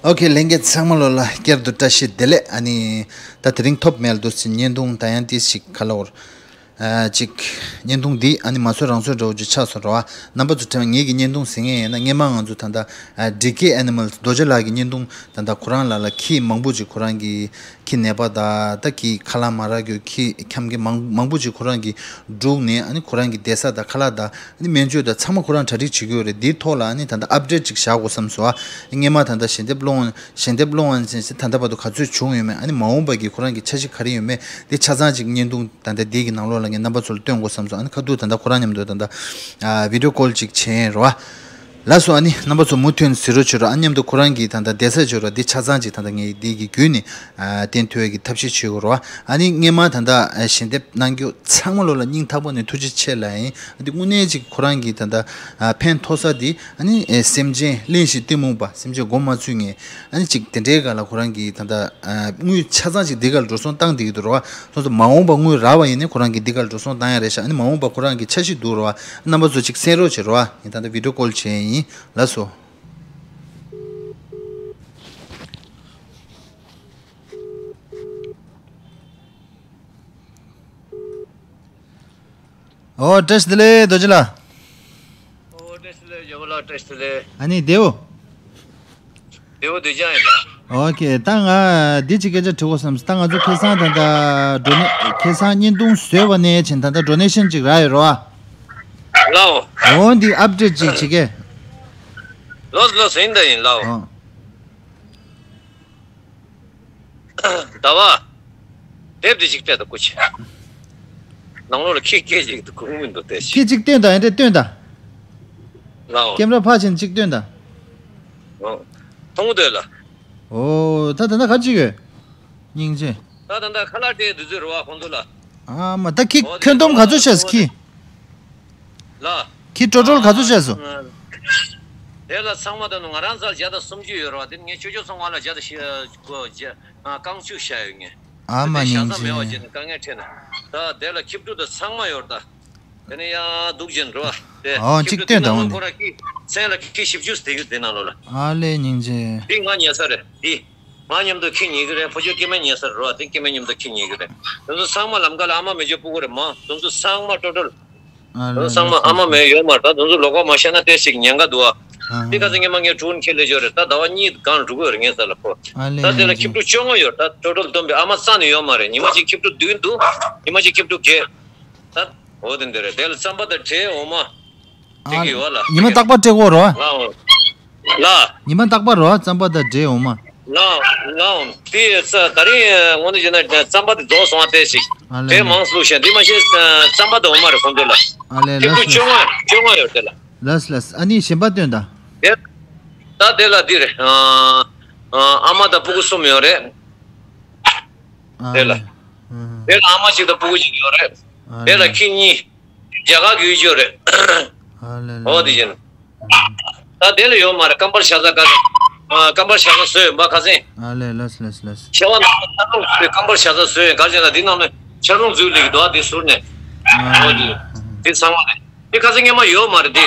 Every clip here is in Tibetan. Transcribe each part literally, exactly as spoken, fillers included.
ཨོ་ཁེ། ལྷན་རྒྱས་ཚང་མ་ལོ་ལ་བསྐྱར་དུ་བཀྲ་ཤིས་བདེ་ལེགས། ཨ་ནི་ད་དེ་རིང་ཐོབ་མེད་འདུག་ཟིན། བརྙན་ཐུང་ད་ཡང་ཏིས་ཞིག་ག་ལ་འོར། ཨ་ཅིག་བརྙན་ཐུང་འདི་ཨ་ནི་མ་བཟོས་རང་བཟོས་འདྲ་བོ་ཅིག་ཆགས་སོང་ར་བ། རྣམ་པ་ཚོ་དྲན་ངེད་ཀྱི་བརྙན་ཐུང་ཟིན་ངེས་ཡིན་ན། སྔས་མ་ང་ཚོ་ད་ལྟ་ཨ་ཌི་ཀེ་ཨེ་ནི་མལ་རྡོ་རྗེ་ལགས་ཀྱི་བརྙན་ཐུང་ད་ལྟ་ཁོ་རང་ལ་ལ་ཁྱི་མང་པོ་ཅིག་ཁོ་རང་གི་ཁྱི་ནད་པ་དང་ད་ཁྱི་ཁ་ལག་མ་རག་རྒྱུ་ཁྱི་འཁྱམ་གི་མང་མང་པོ་ཅིག་ཁོ་རང་གི་སྒྲུག་ནས། ཨ་ནི་ཁོ་རང་གི་བསྡད་ས་དང་ཁ་ལག་དང་ཨ་ནི་སྨན་བཅོས་དང་ཚང་མ་ཁོ་རང་གྲ་སྒྲིག་བྱེད་ཀྱི་ཡོད་རེད། འདིའི་ཐོག་ལ་ཨ་ནི་ད་ལྟ་ཨབ་ཌེཊ་ཅིག་བཞག་དགོས་བསམ་སོང་ཨ། སྔས་མ་ད་ལྟ་ཞལ་འདེབས་སློང་ཞལ་འདེབས་སློང་བ་ནས་ད་ལྟ་བར་དུ་ག་ཚོད་བྱུང་ཡོད་མེད། ཨ་ནི་མ་འོངས་པ་གི་ཁོ་རང་གི་འཆར་གཞི་ག་རེ་ཡོད་མེད་དེ་ཆ་ཚང་ཅིག་བརྙན་ཐུང་ད་ལྟ་འདི་གི་ནང་ལོགས་ལ་ངས་རྣམ་པ་ཚོ་ལ་སྟོན་དགོས་བསམ་སོང་། ཨ་ནི་ཁ་ཐུག་ད་ལྟ་ཁོ་རང་མཉམ་དུ་ད་ལྟ་ཨ་བི་ཌི་ཡོ་ཀོལ་ཅིག་བྱས་རོ། ལགས་སོ། ཨ་ནི་རྣམ་པ་ཚོ་མུ་མཐུད་ཟེར་རོགས་བྱོས་རོགས། ཨ་མཉམ་དུ་ཁོ་རང་གི་ད་ལྟ་བསྡད་ས་བྱོས་རོགས། འདི་ཆ་ཚང་ཅིག་ད་ལྟ་ངས་འདི་གི་བརྒྱུད་ནས་ཨ་བསྟན་ཐུབ་ཡ་གི་ཐབས་ཤེས་བྱེད་དགོས་རོ། ཨ་ནི་སྔས་མ་ད་ལྟ་ཨ་ཞལ་འདེབས་གནང་རྒྱུ་ཚང་མ་ལོ་ལ་སྙིང་ཐག་པ་ནས་ཐུགས་རྗེ་ཆེ་ལབ་ཡིན། ཨ་འདི་དངོས་གནས་ཅིག་ཁོ་རང་གི་ད་ལྟ་ཨ་ཕན་ཐོགས་ས་འདི་ཨ་ནི་ཨེ་སེམས་ཅན་གླེན་ཞིང་གཏི་མུག་པ། སེམས་ཅན་མགོ་མ་ཚོས་མཁན། ཨ་ནི་ཅིག་དེ་འདྲའི་སྒང་ལ་ཁོ་རང་གིས་ད་ལྟ་ཨ་དངུལ་ཆ་ཚང་ཅིག་འདི་ག་ལ་འགྲོ་སོང་བཏང་བསྡད་ཀྱི་འདུག་རོ། སོང་ཙང་མ་འོངས་པ་དངུལ་རག་པ་ཡིན་ནའི་ཁོ་རང་གིས་འདི་ག་ལ་འགྲོ་སོང་བཏང་ཡ་རེད་ཤག་ཨ་ནི་མ་འོངས་པ་ཁོ་རང་གི་འཆར་གཞི་འདུག་རོ། རྣམ་པ་ཚོ་ཅིག་གསན་རོགས་བྱེད་རོ། ཨ་ངས་ད་ལྟ་བི་ཌི་ཡོ་ཀོལ་བྱས་ཡིན། ལགས་སོ། ཨོ་བཀྲ་ཤིས་བདེ་ལེགས་རྡོ་རྗེ་ལགས། ཨོ་བཀྲ་ཤིས་བདེ་ལེགས་ཇོ་བོ་ལགས། བཀྲ་ཤིས་བདེ་ལེགས། ཨ་ནི་བདེ་པོ། བདེ་པོ་བདེ་རྐྱང་ཡིན་ད། ཨོ་ཁེ། ད་ང་འདི་ཅིག་སྐད་ཆ་དྲི་དགོས་བསམ། ད་ང་ཚོ་ཁ་སང་ད་ལྟ་ཌོ་ནེ་ཁ་སང་བརྙན་ཐུང་བཟོས་པ་ནས་བྱས་ད་ལྟ་ཌོ་ནེ་ཤན་ཅིག་རག་ཡོད་རོ། ལའོ། འོ་འདི་ཨབ་ཌེཊ་ཅིག་བྱེད་ཀྱི། ལོས་ལོས་ཡིན་ད་ཡིན་ལའོ། ཨོ། ཟླ་བ། དེབ་དེ་གཅིག་སྤྲད་དང་སྐུ་མཁྱེན། ནང་ལོགས་ལ་ཁྱི་སྐད་ཅིག་ཏུ་གུང་མི་འདུག་སྟེ་ཞིག་ཁྱི་གཅིག་སྟོན་དང་། ཨེ་འདྲས་སྟོན་དང་། ལའོ། ཀེམ་ར་ཕར་ཕྱིན་གཅིག་སྟོན་དང་། ཨོ། མཐོང་གི་འདུག་ལ། ཨོ་ད་ད་ད་ག་ཅིག་ཡོད། སྙིང་རྗེ། ད་ད་ད་ཁ་ལག་སྤྲད་དུས་ཚོད་རེད་བ་ཁོང་ཚོ་ལ། ཨ་མ་ད་ཁྱི་ཨོ་དེ་ཁྱོན་བསྡོམས་ག་ཚོད་ཤེས་ཁྱི། ལ། ཁྱི་ཊོ་ཊལ་ག་ཚོད་བྱས་སོང་། དེ་ལ་ཚང་མ་དང་ང་རང་ཚོ་བརྒྱ་དང་སུམ་ཅུ་ཡོད་རེད་བ། དེ་ངས་ཆོས་ཕྱོགས་ཚང་མ་ལ་བརྒྱ་དང་ཞེ་བརྒྱ་རྐང་བཅུ་བཞག་ཡོད་ངས། ཨ་མ་དེ་བཞག་སྙིང་ས་མེད་པ་རེད། བྱས་ནས་དཀའ་ངལ་འཕྲད་ན། ད་དེ་ལ་ཁྱི་ཕྲུག་དང་ཚང་མ་ཡོད་རེད་ད། དེ་ནས་ཡང་སྡུག་ཅན་རེད་བ། དེ་ཨོ་ཁྱི་གཅིག་ཕྲུག་དེ་སྟོན་ནང་དང་ལོ་ཁོ་ར་ཁྱི་མཚན་ལ་ཁྱི་བཞི་བཅུ་དེ་གི་དེ་ནང་ལོ་ལ། ཨ་ལས་སྙིང་རྗེ། དེ་ང་ཉལ་ས་རེད་དེ། ང་མཉམ་དུ་ཁྱི་ཉལ་གི་རེད། ཕོ་ཁྱོད་སྐྱེ་དམན་ཉལ་ས་རེད་བ། དེ་སྐྱེ་དམན་མཉམ་དུ་ཁྱི་ཉལ་གི་རེད། དེ་ཚོ་ཚང་མ་ལམ་ཁ་ལ་ཨ་མ་མེད་ཅོ་སྤུ་གུ་རེད་མ། དེ་ཚོ་ཚང་མ་ཊོ་ཊལ། ཨ་ལས་ལགས་སོ། ཚང་མ་ཨ་མ་མེད་ཡོད་མ་རེད་ད། དེ་ཚོ་ལོགས་ཀ་མ་བཤད་ན་ཏོག་ཙམ་ཉེན་ཁ་འདུག་ཨ། ཨ་དེ་ཁ་སང་ཉི་མ་ངས་ཕྲུ་གུ་ཁྱེར་སླེབས་ཡོད་རེད་ད། ཟླ་བ་གཉིས་སྒང་འགྲོ་གི་ཡོད་རེད་ངའི་ས་ལ་ཁོ། ཨ་ལས་ད་དེ་ལ་ལགས་ཁྱི་ཕྲུག་བཅོ་ལྔ་ཡོད་ད། ཊོ་ཊལ་བསྡོམས་པས་ཨ་མ་རྩ་ནས་ཡོད་མ་རེད། ཉི་མ་གཅིག་ཁྱི་ཕྲུག་བདུན་འདུག་ཉི་མ་གཅིག་ཁྱི་ཕྲུག་བརྒྱད། ད་འོ་དེ་འདི་རེད། དེ་ལ་རྩམ་པ་དང་འབྲས་འོ་མ། ཨ་སྤྲད་ཀྱི་ཡོད་ལ། ཉི་མ་རྟག་པར་སྤྲད་དགོས་རོ། ལ་འོ། ལ། ཉི་མ་རྟག་པར་རོ་རྩམ་པ་དང་འབྲས་འོ་མ། ལ་ལ་འོ། དེ་ས་ད་རིང་དངོས་གནས་བྱས་ན་རྩམ་པ་དེ་རྫོགས་སོང་བ་དེ་ཞིག་ཨ་ལས་དེ་ལས། མང་སུ་ཞིག་འདི་མ་ཤེས། རྩམ་པ་དང་འོ་མ་རེད་ཁོང་ཚོ་ལ། ཨ་ལས་ཁྱི་ལགས་ཕྲུག་སོ། བཅོ་ལྔ་བཅོ་ལྔ་ཡོད་དེ་ལ། ལགས་ལགས། ཨ་ནི་གཞན་པ་སྟོན་དང་། དེ་ད་དེ་ལ་འདི་རེད། ཨ་ཨ་ཨ་མ་དང་སྤུ་གུ་གསུམ་ཡོད་རེད། ཨ་དེ་ལ། ལས། ཨ་དེ་ལ་ཨ་མ་གཅིག་དང་སྤུ་གུ་གཅིག་ཡོད་རེད། ཨ་དེ་ལ་ལས། ཁྱི་གཉིས། རྒྱ་གར་གྱི་ཡུལ་ལྗོངས་རེད། ཨ་ལས་ལས། འོ་དེ་བཞིན། ད་དེ་ལ་ཡོད་མ་རེད། སྐམ་པར་ཞག་ཚ་ག་ཨ་སྐམ་པར་ཞག་ཚ་བཟོས་ཡོད་པ་ཁ་སེང་། ཨ་ལས་ལགས་ལགས་ལགས། ཤ་བ་ནང་ལ་ཆར་རླུང་བཟོས། སྐམ་པར་ཞག་ཚ་བཟོས་ཡོད་ག་ཅེ་ན་འདི་ནང་ནས་ཆར་རླུང་འཛུལ་ལེགས་འདུག་ཨ་དེ་ཟུར་ནས། ཨ་འོ་དེ་ལས། དེ་ཚང་མ་རེད། དེ་ཁ་སེང་སྔས་མ་ཡོད་མ་རེད་དེ།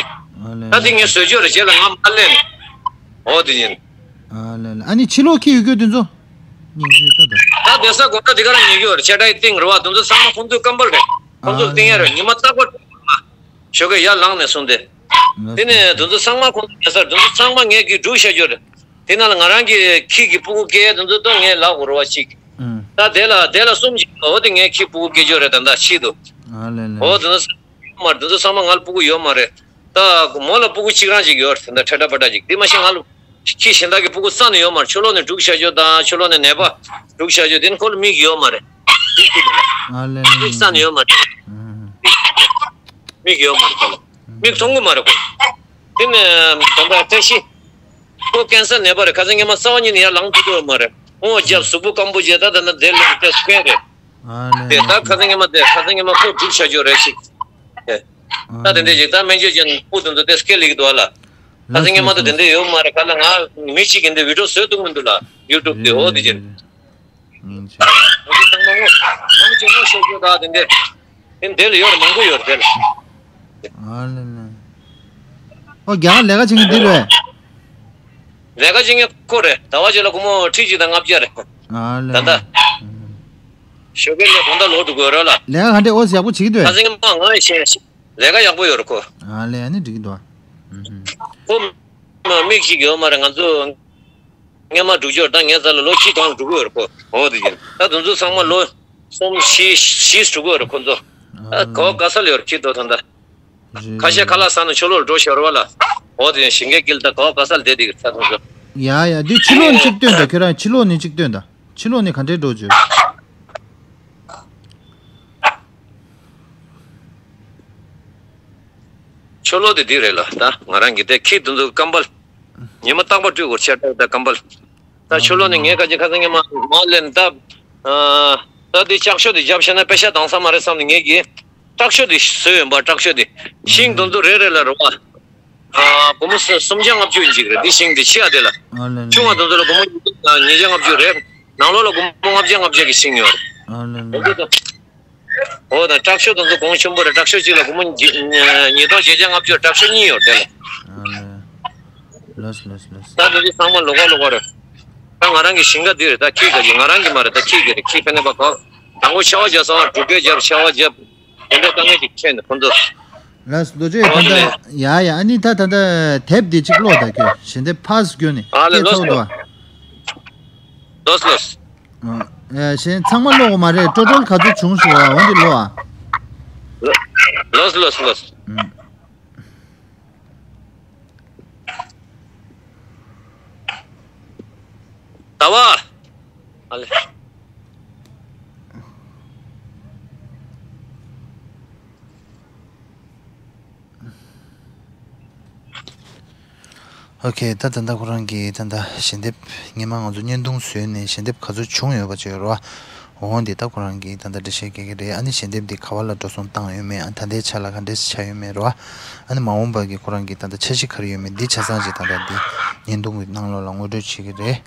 ཨ་ལས་ད་དེ་ངས་ལགས། བཟོས་ཆོག་རེད་ཅེས་ལ་ང་མ་ལས་ནས། འོ་དེ་བཞིན། ཨ་ལས་ལས། ཨ་ནི་ཕྱི་ལོགས་ཁྱི་ཡོད་རྒྱུ་དེ་ཚོ། སྙིང་རྗེ་ལྟ་ད། ད་བསྡད་ས་སྒོ་ཁ་དེ་ག་རང་ཉལ་གྱི་ཡོད་རེད། ཆེ་ཕྲའི་སྟེང་རེད་བ། དེ་ཚོ་ཚང་མ་ཁོང་ཚོའི་སྐམ་པར་རེད། ཁོང་ཚོ་ཨ་སྟེང་ཡ་རེད། ལས། ཉི་མ་རྟག་པར་ཞོགས་ཀས་ཡར་ལངས་ནས་སོང་སྟེ། ལགས་དེ་ནས་སོ། དེ་ཚོ་ཚང་མ་ཁོང་ཚོ་ཉལ་ས་རེད། དེ་ཚོ་ཚང་མ་ངས་ཀྱིས་སྒྲུག་བཞག་རྒྱུ་རེད། དེ་ནང་ལ་ང་རང་གི་ཁྱི་གི་སྤུ་གུ་སྐྱེ་དེ་ཚོ་ཏོ་ངས་ལབ་དགོས་རེད་བ་ཅིག་ཨུམ། ད་དེ་ལ་དེ་ལ་གསུམ་ཅིག་འོ་དེ་ངས་ཁྱི་སྤུ་གུ་སྐྱེ་རྒྱུ་རེད། ད་ད་ཕྱིས་འདུག་ཨ་ལས་ལས། འོ་དེ་ཚོ་ཡོད་མ་རེད། དེ་ཚོ་ཚང་མ་ང་ལ་སྤུ་གུ་ཡོད་མ་རེད། ད་མོ་ལ་སྤུ་གུ་གཅིག་རང་ཅིག་ཡོད་རེད། ད་ཁྲ་ཁྲ་པ་ཏྲ་ཅིག་དེ་མ་གཞི་ང་ལ་ཁྱི་གཞན་དག་གི་སྤུ་གུ་རྩ་ནས་ཡོད་མ་རེད། ཕྱི་ལོགས་ནས་སྒྲུག་བཞག་རྒྱུ་དང་ཕྱི་ལོགས་ནས་ནད་པ་སྒྲུག་བཞག་རྒྱུ་དེ་ནི་ཁོ་ལ་མིག་ཡོད་མ་རེད། དེ་ཁྱི་དེ་ལ་ཨ་ལས་ལས། མིག་རྩ་ནས་ཡོད་མ་རེད། ཨུམ། མིག་ཡོད་མ་རེད་ཁོ་ལ། ཨུམ། མིག་མཐོང་གི་མ་རེད་ཁོ། དེ་ནས་ད་ལྟ་བཀྲ་ཤིས། ཁོ་ཀན་སར་ནད་པ་རེད། ཁ་སང་ཉི་མ་རྩ་བ་ཉིད་ནས་ཡར་ལངས་ཐུབ་ཀྱི་ཡོད་མ་རེད། སྔོ་རྒྱབ་གཟུགས་པོ་སྐམ་པོ་བྱས། ད་ད་ནི་དེ་ལ་དེ་སུ་ཕན་རེད། ཨ་ལས་དེ་ལགས་ད་ཁ་སང་སོ། ཉི་མ་དེ་ཁ་སང་ཉི་མ་ཁོ་སྒྲུག་བྱ་རྒྱུ་རེད་ཅིག་ཨ་ད་དེ་འདྲ་ཅིག་ད་སྨན་བཅོས་ཅན་སྤུ་དེ་ཚོ་དེ་སྐད་ལེགས་འདུག་ཨ་ལ། ཁ་སང་ལགས་ཉི་མ་ལགས་དེ་དེ་ལགས། འདྲ་ཡོད་མ་རེད། ག་ལ་ང་མི་གཅིག་གིས་འདི་བི་ཌིའོ་བཟོས་ཐུབ་མི་འདུག་ལ། ཡུ་ཊུབ་དེ་འོ་དེ་ཅན། ལགས་ལགས། ང་ཚོ་ཚང་མ་སྔོ་ང་ཚོ་སྔོ་ཤོག་ཤོག་ད་དེ་འདྲ། དེ་འདྲ་ལ་ཡོད་རེད། མང་པོ་ཡོད་རེད་དེ་ལ། ཨ་ལས་ལས། ཨོ་རྒྱ་གར་ལས་ཀ་བྱེད་མཁན་འདི་རེད། ལས་ཀ་བྱེད་མཁན་ཁོ་རེད། ཟླ་བ་གཅིག་ལ་སྒོར་མོ་ཁྲི་གཅིག་དང་ལྔ་བརྒྱ་རེད། ཨ་ལས། ད་ལྟ་ཞོགས་ཀས་ནས་དགོང་དག་ལོག་འགྲོ་དགོས་ར་ལ། ལས་ཀ་ག་འདྲས། ཨོ་ཡག་པོ་བྱེད་ཀྱི་འདུག་ཁ་སང་ཉི་མ་ང་ཡི་ཤེས། ལས་ཀ་ཡག་པོ་ཡོད་རེད་ཁོ། ཨ་ལས། ཨ་ནི་འགྲིག་གི་འདུག་ཨ། ཁོ་མིག་ཞིག་ཡོད་མ་རེད། ང་ཚོ་སྔོན་མ་སྒྲུབ་སྦྱོར་ད་ངའི་རྩ་ལ་ལོ་བཞི་གྲངས་སྒྲུབ་ཀྱི་ཡོད་རེད་ཁོ། འོ་དེ་ཡིན། ད་དུང་ཚོ་ཚང་མ་ལོ་གསུམ་བཞི་བཞི་སྒྲུབ་ཀྱི་ཡོད་རེད་ཁོ་ཚོ། ཨ་གོ་ག་ས་ལ་ཡོད་རེད་ཁྱི་དོ་ད་ད། རེད། ཁ་ཤས་ཁ་ལག་ཟ་ནས་ཕྱི་ལོགས་འགྲོ་ཤོར་བ་ལ། འོ་དེ་ཡིན། ཞིང་ཁའི་དཀྱིལ་ད་གོ་ག་ས་ལ་བསྡད་དེ་ཚ་དུང་ཚོ། ཡ་ཡ། འདི་ཕྱི་ལོགས་ནས་གཅིག་སྟོན་དང་། ཁྱོད་རང་ཕྱི་ལོགས་ནས་གཅིག་སྟོན་དང་། ཕྱི་ལོགས་ནས་ག་འདྲས་འགྲོ་བྱོས། ཕྱི་ལོགས་དེ་འདི་རེད་ལ། ད་ང་རང་གི་དེ་ཁྱི་དུང་དུ་སྐམ་པལ། ཉི་མ་རྟག་པར་སྤྲུལ་དགོས་ཆེ་ད་སྐམ་པལ། ད་ཕྱི་ལོགས་ནས་ངས་ཁ་ཅིག་ཁ་སང་ཉི་མ་མ་ལེན་ད། ད་དེ་ལྕགས་ཤོག་དེ་བརྒྱབ་ཤེ་ན་པེ་ཤ་དང་ས་མ་རེད་བསམ་ནས་ངས་ཀྱི་ལྕགས་ཤོག་དེ་བཟོས་ཡོང་པ། ལྕགས་ཤོག་དེ་ཤིང་དུང་དུ་རེ་རེ་ལ་རུ་བ། སྒོར་མོ་སུམ་བརྒྱ་ལྔ་བཅུ་ཡིན་ཅིག་རེད། དེ་ཤིང་དེ་ཕྱི་ཡ་དེ་ལ། ཨ་ལ་ལ། ཆུང་བ་དུང་དུ་ལ་སྒོར་མོ་ཉིས་བརྒྱ་ལྔ་བཅུ་རེད། ནང་ལོགས་ལ་སྒོར་མོ་ལྔ་བརྒྱ་ལྔ་བརྒྱ་གི་ཤིང་ཡོད་རེད། ཨ་ལ་ལ། འོ་དང་ལྕགས་ཤོག་དང་ཚོ་གོང་ཆེན་པོ་རེད། ལྕགས་ཤོག་གཅིག་ལ་སྒོར་མོ་ཉིས་སྟོང་བརྒྱད་བརྒྱ་ལྔ་བཅུ། ལྕགས་ཤོག་གཉིས་ཡོད་དེ་ལ། ཨ་ལས། ལོས་ལོས་ལོས། ད་དེ་ཚང་མ་ལོགས་ཀ་ལོགས་ཀ་རེད། ད་ང་རང་གི་ཞིང་ཁ་འདི་རེད། ད་ཁྱི་ག་གི་ང་རང་གི་མ་རེད། ད་ཁྱི་གི་རེད། ཁྱི་ཕན་ནས་པ་གོ། དང་པོ་ཆར་པ་བརྒྱབ་སོང་། སྒྲུབ་སྐས་བརྒྱབ། ཆར་པ་བརྒྱབ། དེ་འདྲ་དཀའ་ངལ་ཅིག་འཕྲད་འདུག་ཁོང་ཚོ། ལགས་སོ། རྡོ་རྗེ་ད་ལྟ་ཡ་ཡ། ཨ་ནི་ད་ད་ལྟ་དེབ་འདི་གཅིག་ཀློག་ད་ཁྱོད། ཞལ་འདེབས་ཕར་བསྐྱོན་ནས་ཨ་ལས། སྐད་ལོས་ཚ་བོ་འདུག་ཨ། ལོས་ལོས། ཨ་ཨེ་གཞན་ཚང་མ་ཀློག་དགོས་མ་རེད། ཀྲོ་ཀྲོལ་ག་ཚོད་བྱུང་ཞུ་བ་འོན་ཏེ་ཀློག་ཨ། ལོས་ལོས་ལོས། ཨུམ། ཟླ་བ། ཨ་ལས། ཨོ་ཁེ། ད་ད་ལྟ་ཁོ་རང་གིས་ད་ལྟ་ཞལ་འདེབས་སྔོན་མ་ང་ཚོ་བརྙན་ཐུང་བཟོས་ནས་ཞལ་འདེབས་ག་ཚོད་བྱུང་ཡོད་པ་ཅིག་ཡོད་རེད་བ། འོ་འདི་ད་ཁོ་རང་གིས་ད་ལྟ་འགྲེལ་བཤད་རྒྱག་གི་རེད། ཨ་ནི་ཞལ་འདེབས་འདི་ག་བ་ལ་འགྲོ་སོང་བཏང་ཡོད་མེད། ཨ་ད་ལྟའི་ཆ་ལ་ག་འདྲས་ཆགས་ཡོད་མེད་རེད་བ། ཨ་ནི་མ་འོངས་པ་གི་ཁོ་རང་གི་ད་ལྟ་འཆར་གཞི་ག་རེ་ཡོད་མེད་འདི་ཆ་ཚང་ཅིག་ད་ལྟ་འདི་བརྙན་ཐུང་གི་ནང་ལོགས་ལ་ངོ་སྤྲོད་བྱེད་ཀྱི་རེད།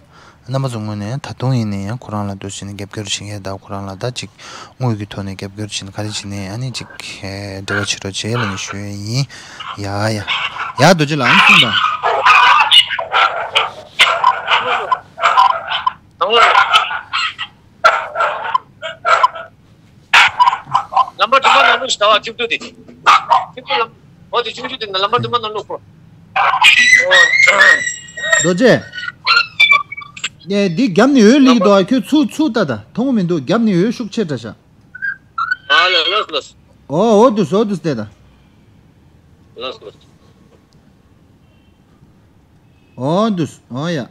རྣམ་པ་ཚོ་ངོས་ནས་ད་དུང་ཡིན་ན་ཡང་ཁོ་རང་ལ་འདུག་ཟེར་ནས་རྒྱབ་སྐྱོར་བྱེད་མཁན་དང་ཁོ་རང་ལ་ད་ཅིག་དངུལ་གྱི་ཐོག་ནས་རྒྱབ་སྐྱོར་བྱེད་ན་ག་རེ་བྱེད་ནས་ཨ་ནི་ཅིག་འབྲེལ་བ་བྱེད་རོགས་བྱེད་ལ་ནི་ཞུ་ཡས་ཡིན། ཡ་ཡ། ཡ་རྡོ་རྗེ་ལགས་ཨ་ནི་གསུངས་དང་། ལམ་པ་དྲུག་པ་ནང་ལོགས་ཤིག་ད་བ་ཁྱིམ་དུ་དེ། ཁྱིམ་དུ་ལམ། འོ་དེ་ཆུང་ཆུང་དེ་ན་ལམ་པ་དྲུག་པ་ནང་ལོགས་ཁོ། རྡོ་རྗེ། ནས་འདི་རྒྱབ་ནས་འོད་སླེབས་ཀྱི་འདུག་ཨ། ཁྱོད་ཚུར་ཚུར་ལྟ་ད། མཐོང་གི་མི་འདུག་རྒྱབ་ནས་འོད་ཤུགས་ཆེ་དྲགས་ཤག་ཨ་ལས་ལོས་ལོས། འོ་འོ་འདུག་སེ་འོ་འདུག་སེ་ལྟ་ད། ལོས་ལོས། འོ་འདུག་འོ་ཡ།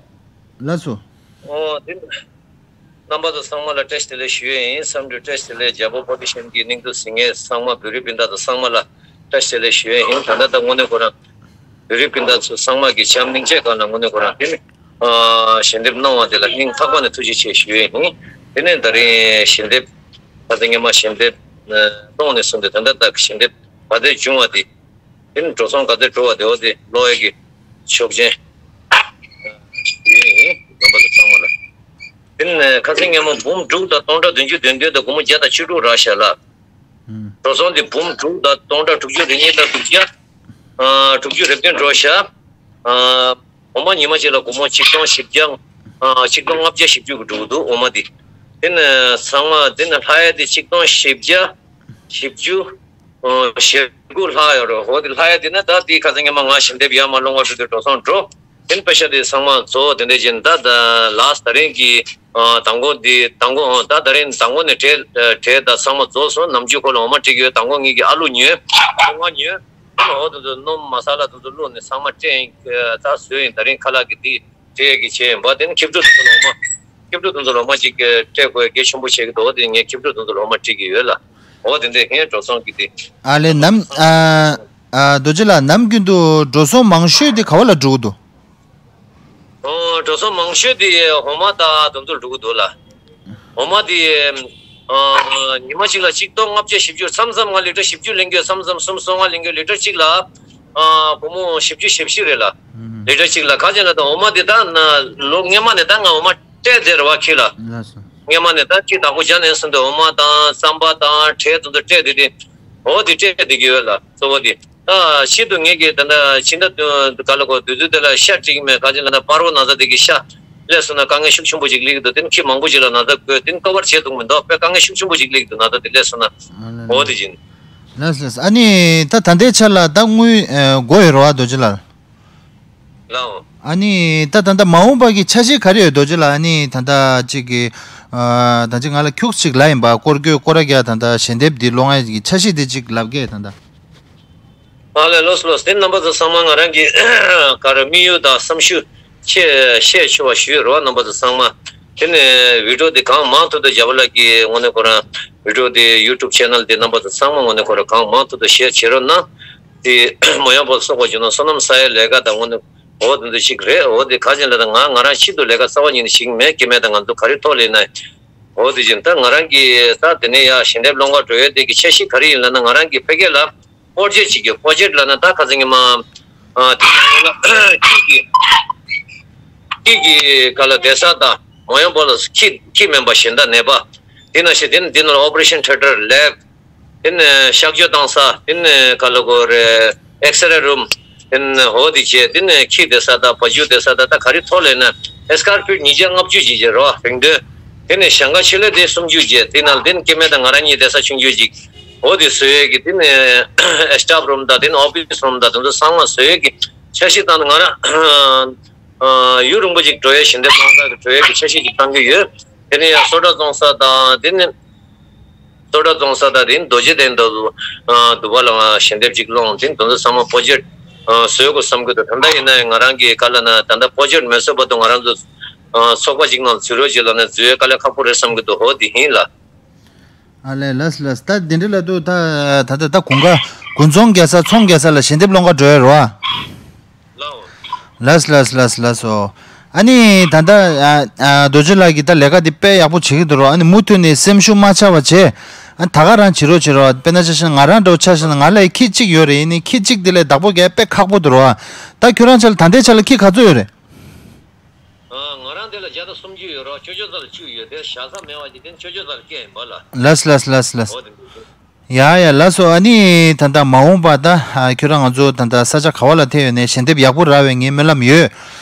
ལགས་སོ། འོ་དེ། རྣམ་པ་ཚོ་ཚང་མ་ལ་བཀྲ་ཤིས་བདེ་ལེགས་ཞུ་ཡས་ཡིན། བསམ་གྲུབ་བཀྲ་ཤིས་བདེ་ལེགས། རྒྱལ་པོ་པོ་ཊི་ཤན་གྱི་སྙིང་སྡུག་ཟིན་ངེས་ཚང་མ་བོད་རིགས་སྤུན་ཟླ་ཚོ་ཚང་མ་ལ་བཀྲ་ཤིས་བདེ་ལེགས་ཞུ་ཡས་ཡིན། ད་ལྟ་ད་དངོས་གནས་ཁོ་རང་བོད་རིགས་སྤུན་ཟླ་ཚོ་ཚང་མ་གི་བྱམས་སྙིང་རྗེ་སྒང་ལ་དངོས་གནས་ཁོ་རང་དེ་ནི་ཞལ་འདེབས་གནང་བ་དེ་ལ་སྙིང་ཐག་པ་ནས་ཐུགས་རྗེ་ཆེ་ཞུ་ཡས་ཡིན། དེ་ནས་ད་རིང་ཞལ་འདེབས་ད་ལྟ་སྔོན་མ་ཞལ་འདེབས་གཏོང་ནས་བཟུང་སྟེ་ད་ལྟ་ད་ཞལ་འདེབས་ག་ཚོད་བྱུང་བ་དེ། དེ་ནི་འགྲོ་སོང་ག་ཚོད་འགྲོ་བ་དེ་འོ་དེ་ཀློག་ཡས་ཀྱི་ཆོག་མཆན་ཡོད་ཡིན། རྣམ་པ་ཚོ་ཚང་མ་ལ། དེ་ནི་ཁ་སང་སྔོན་མ་འབུམ་དྲུག་དང་སྟོང་ཕྲག་བདུན་ཅུ་དོན་བདུན་དང་སྒོར་མོ་བརྒྱ་དང་བཅུ་དྲུག་རག་ཤག་ལ། ཨུམ། འགྲོ་སོང་དེ་འབུམ་དྲུག་དང་སྟོང་ཕྲག་དྲུག་ཅུ་རེ་གཉིས་དང་དྲུག་བརྒྱ། ཨ་དྲུག་ཅུ་རེ་བདུན་འགྲོ་ཤག་ཨ་འོ་མ་ཉི་མ་གཅིག་ལ་སྒོར་མོ་ཆིག་སྟོང་བཞི་བརྒྱ། ཨ་ཆིག་སྟོང་ལྔ་བརྒྱ་བཞི་བཅུ་གི་འགྲོ་གི་འདུག་འོ་མ་དེ། དེ་ནི་ཚང་མ་དེ་ནི་ལྷག་ཡ་དེ་ཆིག་སྟོང་བཞི་བརྒྱ་བཞི་བཅུ། ཨོ་ཞེ་དགུ་ལྷག་ཡོད་རེད། འོ་དེ་ལྷག་ཡ་དེ་ན་ད་དེའི་ཁ་སང་སྔོན་མ་ང་ཞལ་འདེབས་ཡར་མར་སློང་བ་ཞུ་དུས་འགྲོ་སོང་འགྲོ། དེ་ནི་པེ་ཤ་དེ་ཚང་མ་རྫོགས། དེ་འདྲ་བྱས་ནས་ད་ད་ལཱསི་ཊི་ད་རིང་གི་ཨ་མདང་དགོང་འདི་མདང་དགོང་ཨ་ད་ད་རིང་མདང་དགོང་ནས་གྲས་གྲས་ད་ཚང་མ་རྫོགས་སོང་། ནམ་རྒྱུན་ཁོ་ལ་འོ་མ་སྤྲད་ཀྱི་ཡོད། མདང་དགོང་ངེད་ཀྱི་ཨ་ལུ་ཉོས། ལོ་ལྔ་ཉོས། འོ་དེ་ཚོ་སྣུམ་མ་ས་ལ་དེ་ཚོ་བླུགས་ནས་ཚང་མ་སྤྲད་ཡིན། ད་བཟོས་ཡིན། ད་རིང་ཁ་ལག་གི་འདི། སྤྲད་ཀྱི་བྱས་ཡིན་པ། དེ་ནི་ཁྱི་ཕྲུག་དེ་ཚོ་ལོ་མ། ཁྱི་ཕྲུག་དེ་ཚོ་ལོ་མ་ཅིག་སྤྲད་དགོས་གལ་ཆེན་པོ་བྱེད་ཀྱི་འདུག་དེ་ངས་ཁྱི་ཕྲུག་དེ་ཚོ་ལོ་མ་སྤྲད་ཀྱི་ཡོད་ལ། འོ་དེ་འདྲས་ངས་འགྲོ་སོང་གི་དེ། ཨ་ལས་ནམ་ཨ་ཨ་རྡོ་རྗེ་ལགས་ནམ་རྒྱུན་དུ་འགྲོ་སོང་མང་ཤོས་དེ་ག་བ་ལ་འགྲོ་གི་འདུག་ཨོ་འགྲོ་སོང་མང་ཤོས་དེ་འོ་མ་དང་དེ་ཚོ་འགྲོ་གི་འདུག་ལ། འོ་མ་དེ་ཨ་ཉི་མ་གཅིག་ལ་ཆིག་སྟོང་ལྔ་བརྒྱ་བཞི་བཅུ། མཚམས་མཚམས་ང་ལི་ཊར་བཞི་བཅུ་ལེན་གྱི་ཡོད། མཚམས་མཚམས་སུམ་སོ་ལྔ་ལེན་གྱི་ཡོད། ལི་ཊར་གཅིག་ལ། ཨ་སྒོར་མོ་བཞི་བཅུ་ཞེ་བཞི་རེད་ལ། ཨུམ། ལི་ཊར་གཅིག་ལ་ག་ཅི་ལ་ད་འོ་མ་དེ་ད་ན་ལོ་སྔོན་མ་ནས་ད་ང་འོ་མ་སྤྲད་དེ་རེད་བ་ཁྱི་ལ། ལགས་སོ། སྔོན་མ་ནས་ད་ཁྱི་བདག་པོ་བྱས་ནས་སོང་དུས་འོ་མ་དང་རྩམ་པ་དང་གྲལ་དེ་ཚོ་སྤྲད་དེ་དེ། འོ་དེ་སྤྲད་དེ་གི་ཡོད་ལ་གཙོ་བོ་དེ། ད་ཕྱིར་དུ་ངེད་ཀྱིས་ད་ལྟ་ཕྱི་ཟླ་བདུན་ག་ལ་གོ་དུས་ཚོད་དེ་ལ་ཤ་སྤྲད་ཀྱི་མེད། ག་ཅི་ལབ་ན་པར་བ་ན་ཚ་དེ་གི་ཤ་ལས་སོང་ན་དཀའ་ངལ་ཤུགས་ཆེན་པོ་ཅིག་སླེབས་ཀྱི་འདུག་དེ་ནི་ཁྱི་མང་པོ་ཅིག་ལ་ན་ཚ་འགོས། དེ་ནི་ཀ་བར་བྱེད་ཐུབ་མི་འདུག་དཔེ་དཀའ་ངལ་ཤུགས་ཆེན་པོ་ཅིག་སླེབས་ཀྱི་འདུག་ན་ཚ་དེ་ལས་སོང་ན། འོ་དེ་བཞིན། ལགས་ལགས། ཨ་ནི་ད་ད་ལྟའི་ཆ་ལ་ད་དངུལ་ཨ་དགོས་ཡོད་རེད་བ་རྡོ་རྗེ་ལགས། ལའོ། ཨ་ནི་ད་ད་ལྟ་མ་འོངས་པ་གི་འཆར་གཞི་ག་རེ་ཡོད་རྡོ་རྗེ་ལགས། ཨ་ནི་ད་ལྟ་གཅིག་གི་ཨ་ད་ཅིག་ང་ལ་ཁྱུག་ཅིག་ལབ་ཡིན་པ། སྐོར་སྐྱོད་སྐོར་ར་རྒྱག་ད་ལྟ་ཞལ་འདེབས་འདི་སློང་ཡ་གི་འཆར་གཞི་འདི་ཅིག་ལབ་གས་ད་ལྟ། ཨ་ལས། ལགས་ལགས། དེ་རྣམ་པ་ཚོ་ཚང་མ་ང་རང་གི་ག་རེ་དམིགས་ཡུལ་དང་བསམ་ཤུགས་ཆེ་ཤས་ཆེ་བ་ཞུས་རོགས། རྣམ་པ་ཚོ་ཚང་མ་དེ་ནས་བི་ཌིའོ་འདི་གང་མང་ཐུབ་ཐུབ་རྒྱབ་ལ་གི་དངོས་གནས་ཁོ་རང་བི་ཌིའོ་འདི་ཡུ་ཊུབ་ཆེ་ནལ་འདི་རྣམ་པ་ཚོ་ཚང་མ་དངོས་གནས་ཁོ་རང་གང་མང་ཐུབ་ཐུབ་ཤེར་བྱེད་རོགས་གནང་། དེ་མ་འོངས་པར་སོགས་པ་བྱུང་ན་སོ་ནམ་ས་ཡའི་ལས་ཀ་དང་དངོས་གནས་འོ་དེ་ཚོ་ཞིག་རེད། འོ་དེ་ག་ཅིག་ལ་ད་ང་ང་རང་ཆེད་དུ་ལས་ཀ་རྩ་བ་ཉིད་ནས་བྱེད་ཀྱི་མེད། སྐྱེ་དམན་དང་ང་ཚོ་ག་རེ་ཐོག་ལས་ན། འོ་དེ་བཞིན་ད་ང་རང་གི་ད་དེ་ནས་ཡ་ཞལ་འདེབས་སློང་ག་འགྲོ་ཡས་དེ་གི་འཆར་གཞི་ག་རེ་ཡིན་ལབ་ན། ང་རང་གི་ཕ་གི་ལ་པོ་རོ་ཇེཀ་ཅིག་ཡོད། པོ་རོ་ཇེཀ་ལབ་ན་ད་ཁ་སང་ཉི་མ་ཨ་དེ་ནང་ལ་ཁྱི་གི་ཁྱི་གི་ག་ལ་བསྡད་ས་དང་མ་འོངས་པ་ལ་ཁྱི་ཁྱི་མིན་པ་གཞན་དག་ནད་པ་དེ་ནང་བཞིན་དེ་ནི་དེ་ནང་ལ་ཨོ་པ་རེ་ཤན་ཐེ་ཨེ་ཊར་ལེབ། དེ་ནས་གཤག་བཅོས་བཏང་ས། དེ་ནས་ག་ལ་གོ་རེ་ཨེགས་རེ་རུམ། དེ་ནས་འོ་དེ་བྱས། དེ་ནས་ཁྱི་བསྡད་ས་དང་བ་ཕྱུགས་བསྡད་ས་དང་ད་ག་རེ་ཐོག་ལས་ན་ཨེ་སི་ཀར་པེ་ཊི་ཉིས་བརྒྱ་ལྔ་བཅུ་ཅིག་བྱས་རོགས་རིང་དོན། དེ་ནས་ཞིང་ཁ་ཆེ་ལོས་དེ་སུམ་ཅུ་བྱས། དེ་ནང་དེ་ནས་སྐྱེ་དམན་དང་ང་རང་གཉིས་བསྡད་ས་ཆུང་ཆུང་ཅིག་འོ་དེ་བཟོ་ཡས་ཀྱི་དེ་ནས་སི་ཊཕ་རུམ་དང་དེ་ནས་ཨོ་ཕི་སི་རུམ་དང་དེ་ཚོ་ཚང་མ་བཟོ་ཡས་ཀྱི་འཆར་གཞི་བཏང་ནས་ང་རང་ཡུན་རིང་པོ་ཅིག་འགྲོ་ཡས་ཞལ་འདེབས་གནང་ས་གི་འགྲོ་ཡས་ཀྱི་འཆར་གཞི་ཅིག་བཏང་གི་ཡོད། དེ་ནས་ཡང་སོ་ཊ་བཙོང་ས་དང་དེ་ནས། སོ་ཊ་བཙོང་ས་དང་དེ་རྡོ་རྗེ་གདན་དུ་དུ་བ་ལ་ཞལ་འདེབས་ཅིག་སློང་། དེ་དེ་ཚོ་ཚང་མ་པོ་རོ་ཇེཀ་བཟོ་དགོས་བསམ་གྱི་འདུག་ད་ལྟ་ཡིན་ན་ཡང་ང་རང་གི་ག་ལ་ན་ད་ལྟ་པོ་རོ་ཇེཀ་མེད་ཚོད་བར་དུ་ང་རང་ཚོ་ཚོགས་པ་ཅིག་ནང་འཛུལ་རོགས་བྱེད་ལབ་ན་འཛུལ་ཡས་དཀའ་ལས་ཁག་པོ་རེད་བསམ་གྱི་འདུག་འོ་དེ་ཡིན་ལ། ཨ་ལས། ལགས་ལགས། ད་དེ་འདྲ་ལ་འདུག་ད་ད་ད་ད་དགུན་ཁ་དགུན་ཚོང་རྒྱག་ས་ཚོང་རྒྱག་ས་ལ་ཞལ་འདེབས་སློང་ག་འགྲོ་ཡས་རེད་བ། ལགས་ལགས་ལགས་ལགས་སོ། ཨ་ནི་ད་ལྟ་ཨ་ཨ་རྡོ་རྗེ་ལགས་ཀྱིས་ད་ལས་ཀ་འདི་དཔེ་ཡག་པོ་བྱེད་ཀྱི་འདུག་རོ། ཨ་ནི་མུ་མཐུད་ནས་སེམས་ཤུགས་མ་ཆག་པ་བྱེད། ཨ་ད་ག་རང་བྱེད་རོགས་བྱེད་རོགས། དཔེར་ན་ཆ་བཞག་ན་ང་རང་འདྲ་བོ་ཆ་བཞག་ན་ང་ལ་ཁྱི་གཅིག་ཡོད་རེད། ཡིན་ནའི་ཁྱི་གཅིག་འདི་ལས་བདག་པོ་རྒྱག་དཔེ་ཁག་པོ་འདུག་རོ། ད་ཁྱོད་རང་ཆ་ལ་ད་ལྟའི་ཆ་ལ་ཁྱི་ག་ཚོད་ཡོད་རེད། ཨ་ང་རང་དེ་ལ་བརྒྱ་དང་སུམ་ཅུ་ཡོད་རོགས། ཅོ་ཅོ་ཚ་ལ་བཅུ་ཡོད་དེ་བཞག་ས་མེད་པ་ཅིག་དེ་ཅོ་ཅོ་ཚ་ལ་སྐྱེལ་ཡིན་པ་ལ། ལགས་ལགས་ལགས་ལགས། འོ་དེ་འདུག་ཡ་ཡ་ལགས་སོ། ཨ་ནི་ད་ལྟ་མ་འོངས་པ་ད་ཨ་ཁྱོད་རང་ང་ཚོ་ད་ལྟ་ས་ཆ་ག་བ་ལ་ཐེབས་ཡོད་ནས་ཞལ་འདེབས་ཡག་པོ་རག་པའི་ངའི་སྨོན་ལམ་ཡོད།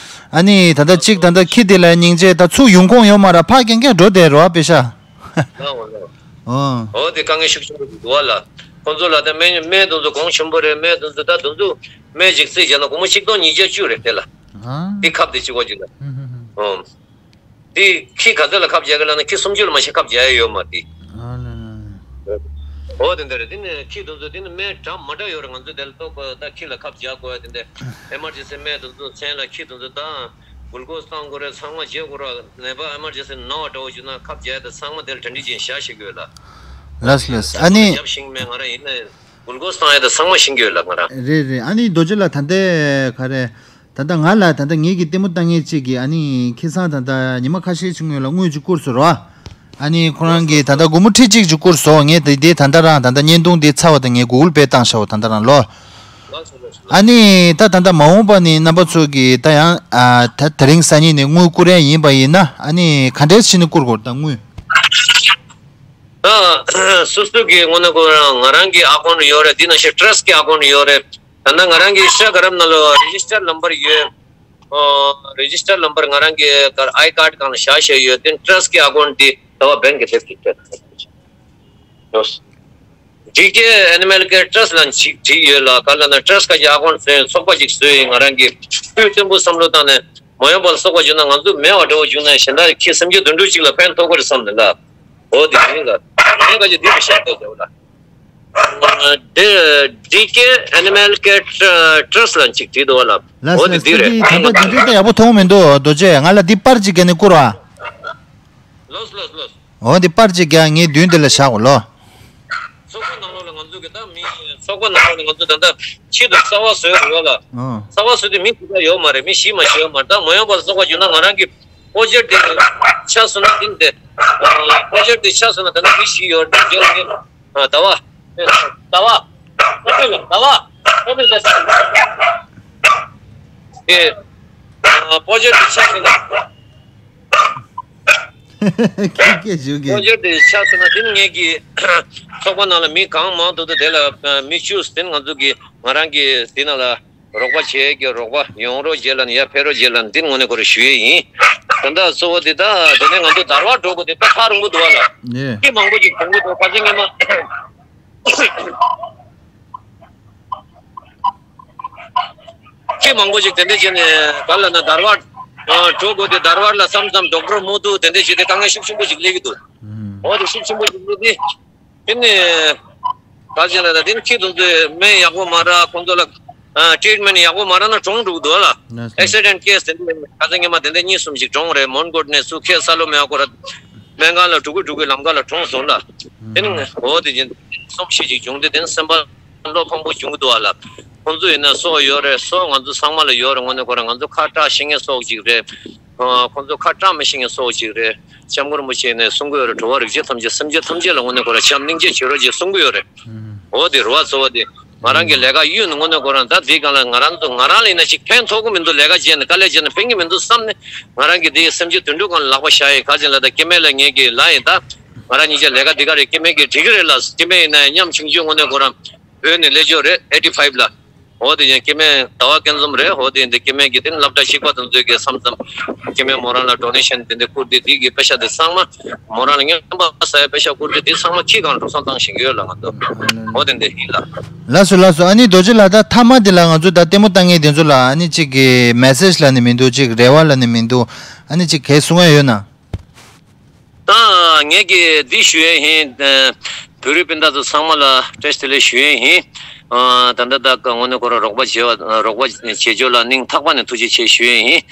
ཨ་ནི་ད་ལྟ་གཅིག་ད་ལྟ་ཁྱི་དེ་ལ་སྙིང་རྗེ་ད་ཚུར་ཡོང་ཁོངས་ཡོད་མ་ར་ཕ་རྒན་རྒན་འགྲོ་བསྡད་རོགས་པེ་ཤ། ལགས་འོ་ལགས། ཨོ། འོ་དེ་དཀའ་ངལ་ཤུགས་ཆེན་པོ་འདུག་བ་ལ། ཁོང་ཚོ་ལ་ད་སྨན་སྨན་དེ་ཚོ་གོང་ཆེན་པོ་རེད། སྨན་དེ་ཚོ་ད་དེ་ཚོ་སྨན་ཅིག་རྩིས་བྱས་ན་སྒོར་མོ་ཆིག་སྟོང་ཉིས་བརྒྱ་བཅུ་རེད་དེ་ལ། ཨ། དེ་ཁབ་དེ་གཅིག་པོ་གཅིག་ལ། ཧུམ་ཧུམ་ཧུམ། ཨོ། དེ་ཁྱི་ག་ཚོད་ལ་ཁབ་རྒྱག་གི་ལབ་ན་ཁྱི་སུམ་ཅུ་ལ་མ་ཤི་ཁབ་རྒྱག་ཡ་ཡོད་མ་དེ། ཨ་ལ་ལ་ལ། འོ་དེ་འདྲ་རེད། དེ་ནས་ཁྱི་དེ་ཚོ་དེ་ནས་སྨན་འདྲ་མ་འདྲ་ཡོད་རེད། ང་ཚོ་དེ་ལ་ལྟོ་གོས་ད་ཁྱི་ལ་ཁབ་རྒྱག་དགོས་ཡ་དེ་འདྲ་ཨེ་མར་ཇེན་སི་སྨན་དེ་ཚོ་མཚན་ལ་ཁྱི་དེ་ཚོ་ད་གུལ་ཀོ་སི་བཏང་དགོས་རེད། ཚང་མ་བྱེད་དགོས་རེད། ནད་པ་ཨེ་མར་ཇེན་སི་ན་བ་འདྲ་བོ་བྱུང་ན་ཁབ་རྒྱག་ཡ་དེ་ཚང་མ་དེ་ལ་གྲ་སྒྲིག་བྱས་བཞག་ཤེས་དགོས་ལ། ལགས་ལགས། ཨ་ནི་རྒྱབ་ཤིང་མེད་ང་རང་ཡིན་ན་གུལ་ཀོ་སི་བཏང་ཡ་དེ་ཚང་མ་ཤེས་ཀྱི་ཡོད་ལ་ང་རང་། རེད་རེད། ཨ་ནི་རྡོ་རྗེ་ལགས་ད་ལྟའི་ག་རེ། ད་ལྟ་ང་ལ་ད་ལྟ་ངེད་ཀྱི་ལྟད་མོ་ལྟ་མཁན་གཅིག་གིས་ཨ་ནི་ཁ་སང་ད་ལྟ་ཉི་མ་ཁ་ཤས་ཤིག་སྔོན་ལ་དངུལ་ཅིག་བསྐུར་སོང་རོ། ཨ་ནི་ཁོ་རང་གིས་ད་ལྟ་སྒོར་མོ་ཁྲི་གཅིག་ཅིག་བསྐུར་སོང་། ངས་དེ་དེ་ད་ལྟ་རང་ད་ལྟ་བརྙན་ཐུང་དེ་ཚར་བ་དང་ངས་གུ་གུལ་པེ་བཏང་བཞག་པ་ད་ལྟ་རང་ལོ། ཨ་ནི་ད་ད་ལྟ་མ་འོངས་པ་ནི་རྣམ་པ་ཚོ་གིས་ད་ཡང་ཨ་ད་དེ་རིང་སང་ཉིན་ནས་དངུལ་བསྐུར་ཡ་ཡིན་པ་ཡིན་ན་ཨ་ནི་ག་འདྲས་བྱས་ནས་བསྐུར་དགོས་རེད་ད་དངུལ། ད་སོ་སོ་གི་དངོས་གནས་ཁོ་རང་ང་རང་གི་ཨ་ཀོན་ཊི་ཡོད་རེད། དེ་ནང་བཞིན་ཊ་ར་སི་ཊི་གི་ཨ་ཀོན་ཊི་ཡོད་རེད། ད་ནང་ང་རང་གི་ཨིན་སི་ཊ་གྷ་རམ་ནང་ལ་རེ་ཇི་སི་ཊར་ནམ་བར་ཡོད། ཨོ། རེ་ཇི་སི་ཊར་ནམ་བར་ང་རང་གི་གར་ཨའི་ཀར་ཌི་སྒང་ལ་བཞག་བཞག་ཡོད། དེ་ཊ་ར་སི་ཊི་གི་ཨ་ཀོན་ཊི་དེ་ཟླ་བ་བན་གི་དེབ་ཅིག་སྤྲད། ཌི་ཀེ་ཨེ་ནི་མལ་ཀེར་ཊ་ར་སི་ཊི་ལབ་ཅིག་བྲིས་ཡོད་ལ། ག་ལ་ན་ཊ་ར་སི་ཊི་གི་ཨ་ཀོན་ཊི་བཟོས་ཡོད། ཚོགས་པ་ཅིག་བཟོས་ཡོད། ང་རང་གི་སྤུས་བརྟན་པོ་བསམ་བློ་བཏང་ནས་མ་འོངས་པར་སོགས་པ་བྱུང་ན་ང་ཚོ་མེད་པ་འདྲ་བོ་བྱུང་ན་གཞན་དག་ཁྱི་སུམ་ཅུ་བདུན་ཅུ་ཅིག་ལ་ཕན་ཐོགས་ཀྱི་རེད་བསམ་ནས་ལ། འོ་དེ་ཡིན་ལ། ངས་ག་ཅིག་འདི་མི་ཤེས་འདུག་ཟེར་བ་ལ། ཌི་ཀེ་ཨེ་ནི་མལ་ཀེར་ཊ་ར་སི་ཊི་ལབ་ཅིག་བྲིས་འདུག་བ་ལ། ལགས་འོ་དེ་ལགས། འདི་རེད། ད་ལྟ་འདི་འདྲ་ད་ཡག་པོ་མཐོང་མི་འདུག་རྡོ་རྗེ། ང་ལ་འདི་པར་ཅིག་བརྒྱབ་ནས་བསྐུར་བ། ལགས་ལགས་ལགས། འོ་འདི་པར་ཅིག་བརྒྱབ། ངའི་མདུན་དེ་ལ་བཞག་གོ་ལོ། ཚོགས་པ་ནང་ལོགས་ལ་ང་ཚོ་གི་ད་མི་ཚོགས་པ་ནང་ལོགས་ལ་ང་ཚོ་ད་ལྟ་ཆེད་དུ་རྩ་བ་བཟོས་འདུག་བ་ལ། ཨོ། རྩ་བ་བཟོས་དུས་མི་དེ་ག་ཡོད་མ་རེད། མི་བཞི་མ་ཞིག་ཡོད་མ་རེད། ད་མ་འོངས་པར་སོགས་པ་བྱུང་ན་ང་རང་གི་པོ་ཇེཀ་དེ་ཆགས་སོང་ན་དེ་འདི་པོ་ཇེཀ་དེ་ཆགས་སོང་ན་ད་ལྟ་མི་བཞི་ཡོད་རེད། ཟླ་བ་ཟླ་བ་ཨོ་ཕི་ལ་ཟླ་བ་ཨོ་ཕི་ལ་ཨེ་པོ་ཇེཀ་དེ་ཆགས་སོང་ན། ཁྱེད་ཀྱིས་ཞུ་གི། དཀོན་མཆོག་དེ་ཆགས་སོང་ན་དེ་ནི་ངེད་ཀྱི་ཚོགས་པ་ནང་ལ་མི་གང་མང་ཐུབ་ཐུབ་དེ་ལ་མི་བཅུ་དེ་ནི་ང་ཚོ་གི་ང་རང་གི་དེ་ནང་ལ་རོགས་པ་བྱེད་ཀྱི་རོགས་པ་ཡོང་རོགས་བྱེད་ལ་ནི་ཡར་ཕེབས་རོགས་བྱེད་ལ་ནི་དེ་ནི་དངོས་གནས་ཁོ་རང་ཞུ་ཡས་ཡིན། ད་ལྟ་གཙོ་བོ་དེ་ད་དེ་ནས་ང་ཚོ་དར་བར་འགྲོ་དགོས་དེ་ད་ཁག་རིང་པོ་འདུག་བ་ལ། ནས། ཁྱི་མང་པོ་ཅིག་གྲོངས་ཀྱི་འདུག་ཁ་སང་སྔོན་མ། ཁྱི་མང་པོ་ཞིག་དེ་འདྲ་བྱས་ནས་ག་ལ་ན་དར་བར་འགྲོ་དགོས་ཏེ་དར་བར་ལ་བསམ་བསམ་ཌོག་ཊར་མོ་དུ་དེ་འདྲ་བྱས་ཏེ་དཀའ་ངལ་ཤུགས་ཆེན་པོ་ཞིག་སླེབས་ཀྱི་འདུག་འོ་དེ་ཤུགས་ཆེན་པོ་ཞིག་སླེབས་ཏེ་དེ་ནས་ག་ཅི་ལ་ད་དེ་ནི་ཁྱི་དེ་ཚོས་སྨན་ཡག་པོ་མ་རག་ཁོང་ཚོ་ལ་ཊི་རིཊ་མེན་ཊི་ཡག་པོ་མ་རག་ན་གྲོངས་འགྲོ་གི་འདུག་ལ། ཨེག་སི་ཌེན་ཊི་ཀེ་སི་དེ་འདྲ་ག་ཚོད་སྔོན་མ་དེ་འདྲ་གཉིས་གསུམ་ཞིག་གྲོངས་རེད། མོན་གྷོ་ནས་ཚུར་ཁྱི་ས་ལོ་མེ་བ་ཁོ་ར་སྨན་ཁང་ལ་འགྲོ་གི་འགྲོ་གི་ལམ་ཁ་ལ་གྲོངས་སོང་ལ། དེ་ནི་འོ་དེ་བཞིན་གསུམ་བཞི་ཅིག་བྱུང་སྟེ་དེ་ནི་སེམས་པ་བློ་ཕམ་པོ་བྱུང་གི་འདུག་བ་ལ། ཁོང་ཚོ་ཡིན་ན་སྲོག་ཡོད་རེད། སྲོག་ང་ཚོ་ཚང་མ་ལ་ཡོད་རེད། དངོས་གནས་ཁོ་རང་ང་ཚོ་ཁ་བཀྲག་ཤེས་མཁན་སྲོག་ཅིག་རེད། ཁོང་ཚོ་ཁ་བཀྲག་མི་ཤེས་མཁན་སྲོག་ཅིག་རེད། སྐྱབས་མགོན་རིན་པོ་ཆེ་ནས་གསུང་གི་ཡོད་རེད། འགྲོ་བ་རིགས་དྲུག་ཐམས་ཅད་སེམས་ཅན་ཐམས་ཅད་ལ་དངོས་གནས་ཁོ་རང་བྱམས་སྙིང་རྗེ་བྱེད་རོགས་ཅེས་གསུང་གི་ཡོད་རེད། འོ་དེ་རེད་བ། གཙོ་བོ་དེ་ང་རང་གི་ལས་ཀ་གཡུག་ནས་དངོས་གནས་ཁོ་རང་ད་དེའི་སྒང་ལ་ང་རང་ཚོ་ང་རང་ལ་ཡིན་ན་ཅིག་ཕན་ཐོགས་ཀྱི་མི་འདུག་ལས་ཀ་བྱས་ནས་དཀའ་ལས་བྱས་ནས་ཕན་གྱི་མི་འདུག་བསམ་ནས་ང་རང་གི་དེའི་སེམས་ཅན་དོན་གྲུབ་སྒང་ལ་ལག་པ་བཞག་ཡིན། ག་ཅི་ལ་ད་སྐྱེ་དམན་ལ་ངེད་ཀྱི་ལ་ཡིན་ད། ང་རང་གཉིས་ཆ་ལས་ཀ་འདི་ག་རེད། སྐྱེ་དམན་གྱིས་འགྲིག་གི་རེད་ལ། སྐྱེ་དམན་ཡིན་ན་མཉམ་ཆིངས་ཆུང་དངོས་གནས་ཁོ་རང་བོད་ནས་སླེབས་ཆོག་རེད། ཨེ་ཊི་ཕའིབ་ལ། འོ་དེ་ཡང་སྐྱེ་དམན་ཟླ་བ་སྐལ་འཛོམས་རེད། འོ་དེ་འདི་སྐྱེ་དམན་གྱི་དེ་ནི་སློབ་གྲྭ་གཅིག་པ་དང་ཚོས་ཀྱི་བསམ་བསམ་སྐྱེ་དམན་མོ་རང་ལ་ཌོ་ནེ་ཤན་དེ་འདྲ་བསྐུར་ཏེ་དེ་གི་པེ་ཤ་དེ་ཚང་མ་མོ་རང་ལ་རྔན་པ་ཟ་ཡ་པེ་ཤ་བསྐུར་ཏེ་དེ་ཚང་མ་ཁྱི་སྒང་འགྲོ་སོང་བཏང་བཞིན་ཡོད་ལ་ང་ཚོ། འོ་དེ་འདྲ་ཡིན་ལ། ལགས་སོ་ལགས་སོ། ཨ་ནི་རྡོ་རྗེ་ལགས་ད་མཐའ་མ་དེ་ལ་ང་ཚོ་ད་ལྟད་མོ་ལྟ་མཁན་དེ་ཚོ་ལ་ཨ་ནི་གཅིག་གི་མེ་སེ་ཇི་ལབ་ནི་མི་འདུག་གཅིག་རེ་བ་ལབ་ནི་མི་འདུག་ཨ་ནི་གཅིག་གས་གསུང་ཡ་ཡོད་ན། ད་ངས་ཀྱིས་འདི་ཞུ་ཡས་ཡིན། བོད་རིགས་སྤུན་ཟླ་ཚོ་ཚང་མ་ལ་བཀྲ་ཤིས་བདེ་ལེགས་ཞུ་ཡས་ཡིན། ད་ལྟ་ད་དངོས་གནས་ཁོ་རང་རོགས་པ་བྱེད་པ་རོགས་པ་བྱེད་ཕྱོགས་ལ་སྙིང་ཐག་པ་ནས་ཐུགས་རྗེ་ཆེ་ཞུ་ཡས་ཡིན།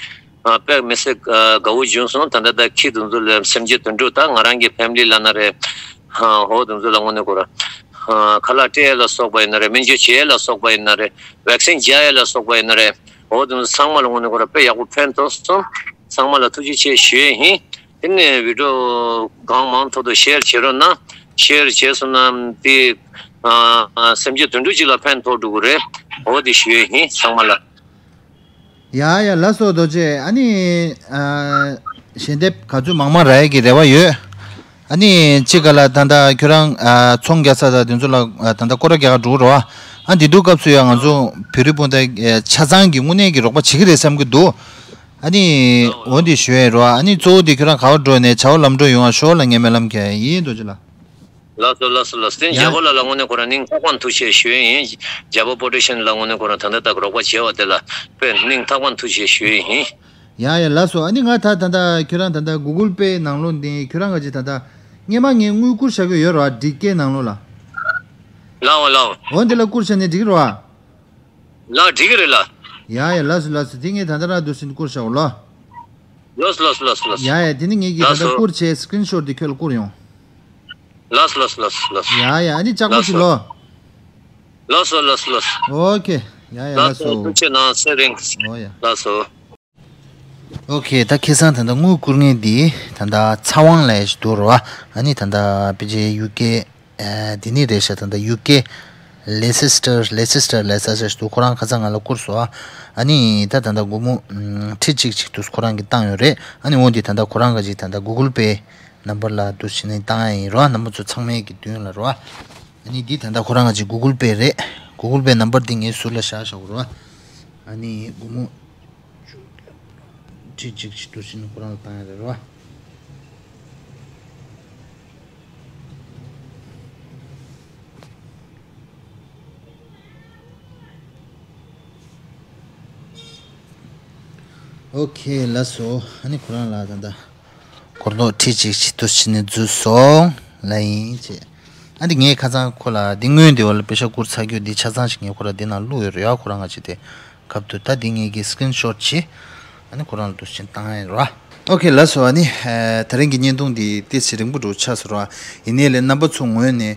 དཔེ་མི་སྲིད་དགའ་བོ་བྱུང་སོང་། ད་ལྟ་ད་ཁྱི་དེ་ཚོ་ལ་སེམས་ཅན་དོན་གྲུབ་ད་ང་རང་གི་ཕེ་མི་ལི་ལབ་ན་རེད། ཧོ་དེ་ཚོ་ལ་དངོས་གནས་ཁོ་རང་ཁ་ལག་སྤྲད་ཡས་ལ་སོགས་པ་ཡིན་ན་རེད། སྨན་བཅོས་བྱེད་ཡས་ལ་སོགས་པ་ཡིན་ན་རེད། ཝེག་སིན་རྒྱག་ཡས་ལ་སོགས་པ་ཡིན་ན་རེད། ཧོ་དེ་ཚོ་ཚང་མ་ལ་དངོས་གནས་ཁོ་རང་དཔེ་ཡག་པོ་ཕན་ཐོགས་སོང་། ཚང་མ་ལ་ཐུགས་རྗེ་ཆེ་ཞུ་ཡས་ཡིན། དེ་ནས་བི་ཌི་ཡོ་གང་མང་ཐོག་ཏུ་ཤེར་བྱེད་རོགས་གནང་། ཤེར་བྱས་སོང་ན་དེ་སེམས་ཅན་དོན་གྲུབ་ཅིག་ལ་ཕན་ཐོགས་འགྲོ་གི་རེད། འོ་དེ་ཞུ་ཡས་ཡིན་ཚང་མ་ལ། ཡ་ཡ་ལགས་སོ་རྡོ་རྗེ། ཨ་ནི་ཞལ་འདེབས་ག་ཚོད་མང་མང་རག་ཡས་ཀྱི་རེ་བ་ཡོད། ཨ་ནི་གཅིག་ག་ལ་ད་ལྟ་ཁྱོད་རང་ཚོང་རྒྱག་ས་དང་དེ་ཚོ་ལ་ད་ལྟ་སྐོར་ར་རྒྱག་ག་འགྲོ་གི་རེད་བ། ཨ་འདི་དུས་སྐབས་སུ་ཡང་ང་ཚོ་བོད་རིགས་སྤུན་ཟླ་ཆ་ཚང་གི་དངོས་གནས་ཀྱི་རོགས་པ་བྱེད་ཀྱི་རེད་བསམ་གྱི་འདུག་ཨ་ནི་འོ་འདི་ཞུ་ཡས་རོ། ཨ་ནི་གཙོ་བོ་འདི་ཁྱོད་རང་ག་བ་འགྲོ་ནས་བྱ་བ་ལམ་འགྲོ་ཡོང་བ་ཤོག་ལ་ངས་སྨོན་ལམ་རྒྱག་ཡ་ཡིན་རྡོ་རྗེ་ལགས། ལགས་སོ་ལགས་སོ་ལགས་སོ། དེ་ཡ། རྒྱལ་པོ་ལགས་ལ་དངོས་གནས་ཁོ་རང་སྙིང་ཐག་པ་ནས་ཐུགས་རྗེ་ཆེ་ཞུ་ཡས་ཡིན། རྒྱལ་པོ་པོ་ཊི་ཤན་ལ་དངོས་གནས་ཁོ་རང་ད་ལྟ་དག་རོགས་པ་བྱས་པ་དེ་ལ་དཔེ་སྙིང་ཐག་པ་ནས་ཐུགས་རྗེ་ཆེ་ཞུ་ཡས་ཡིན། ཡ་ཡ་ལགས་སོ། ཨ་ནི་ང་ད་ད་ལྟ་ཁྱོད་རང་ད་ལྟ་གུ་གུལ་པེ་ནང་ལོགས་འདི་ཁྱོད་རང་ག་ཅིག་ད་ལྟ་སྔས་མ་ངས་དངུལ་བསྐུར་བཞག་གི་ཡོད་རེད་བ། ཌི་ཀེ་ནང་ལོགས་ལ། ལགས་འོང་ལགས་འོང་། འོ་འདི་ལ་བསྐུར་བཞག་ནས་འགྲིག་གི་རེད་བ། ལགས་འགྲིག་གི་རེད་ལགས། ཡ་ཡ་ལགས་སོ་ལགས་སོ། དེ་ངས་ད་ལྟ་རང་འདུག་སེ་བསྐུར་བཞག་འོ་ལོ། ལགས་སོ་ལགས་སོ་ལགས་སོ་ལགས་སོ། ཡ་ཡ་དེ་ནི་ངས་ཀྱིས་ད་ལྟ་ལགས་སོ། བསྐུར་བྱས་སི་ཀི་རིན་ཤོཊ་དེ་ཁྱོད་ལ་བསྐུར་ཡོང་། ལགས་སོ་ལགས་སོ་ལགས་སོ་ལགས་སོ། ཡ་ཡ་ཨ་ནི་ལྕགས་པོ་ལགས་ཅིག་སོ། ལོ། ལགས་སོ་ལགས་སོ་ལགས་སོ། ཨོ་ཁེ། ཡ་ཡ་ལགས་ལགས་སོ། སོ་ཐུགས་རྗེ་གནང་། ཚེ་རིང་། ཨོ་ཡ། ལགས་སོ། ཨོ་ཁེ། ད་ཁ་སང་ད་ལྟ་དངུལ་བསྐུར་མཁན་འདི་ད་ལྟ་ཚེ་དབང་ལགས་ཞིག་འདུག་རོ། ཨ་ནི་ད་ལྟ་ཕལ་ཆེར་ཡུ་ཀེ་ཨ་འདི་ནས་རེད་ཤག་ད་ལྟ་ཡུ་ཀེ་ལེ་སི་སི་ཊར་ལེ་སི་སི་ཊར་ལབ་ས་ཞིག་འདུག་ཁོ་རང་ཁ་སང་ང་ལ་བསྐུར་སོང་། ཨ་ནི་ད་ད་ལྟ་སྒོར་མོ་ཁྲི་གཅིག་ཅིག་འདུག་ཁོ་རང་གིས་བཏང་ཡོད་རེད། ཨ་ནི་འོ་འདི་ད་ལྟ་ཁོ་རང་ག་ཅིག་ད་ལྟ་གུ་གུལ་པེ་ནམ་བར་ལ་འདུག་བྱས་ནས་བཏང་ཡ་ཡིན་རོ། རྣམ་པ་ཚོ་ཚང་མའི་གི་མདུན་ལ་རོ། ཨ་ནི་འདི་ད་ལྟ་ཁོ་རང་ག་ཅིག་གུ་གུལ་པེ་རེད། གུ་གུལ་པེ་ནམ་བར་འདི་ངའི་ཟུར་ལ་བཞག་བཞག་རོ། ཨ་ནི་སྒོར་མོ་ཁྲི་གཅིག་ཅིག་འདུག་བྱས་ནས་ཁོ་རང་ལ་བཏང་ཡ་རེད་རོ། ཨོ་ཁེ་ལགས་སོ། ཨ་ནི་ཁོ་རང་ལ་ད་ལྟ་སྒོར་རྡོག་ཁྲི་གཅིག་ཅིག་འདུག་བྱས་ནས་འཛུལ་སོང་ལབ་ཡིན་ཅེས། ཨ་འདི་ངས་ཁ་སང་ཁོ་ལ་འདི་སྔོན་འདི་བ་ལ་པེ་ཤ་བསྐུར་ཚར་རྒྱུ་འདི་ཆ་ཚང་ཞིག་ངས་ཁོ་ལ་འདི་ནང་བླུགས་ཡོད་རེད་ཡ། ཁོ་རང་ག་ཅིག་དེ་སྐབས་དུ་ད་འདི་ངས་ཀྱི་སི་ཀི་རིན་ཤོཊ་བྱས། ཨ་ནི་ཁོ་རང་ལ་འདུག་བྱས་ནས་བཏང་ཡ་ཡིན་རོ། ཨོ་ཁེ་ལགས་སོ། ཨ་ནི་ད་རིང་གི་བརྙན་ཐུང་འདི་ཏོག་ཙམ་རིང་པོ་འགྲོ་ཆགས་སོང་རོ། ཡིན་ནའི་ལས་རྣམ་པ་ཚོ་ངོས་ནས།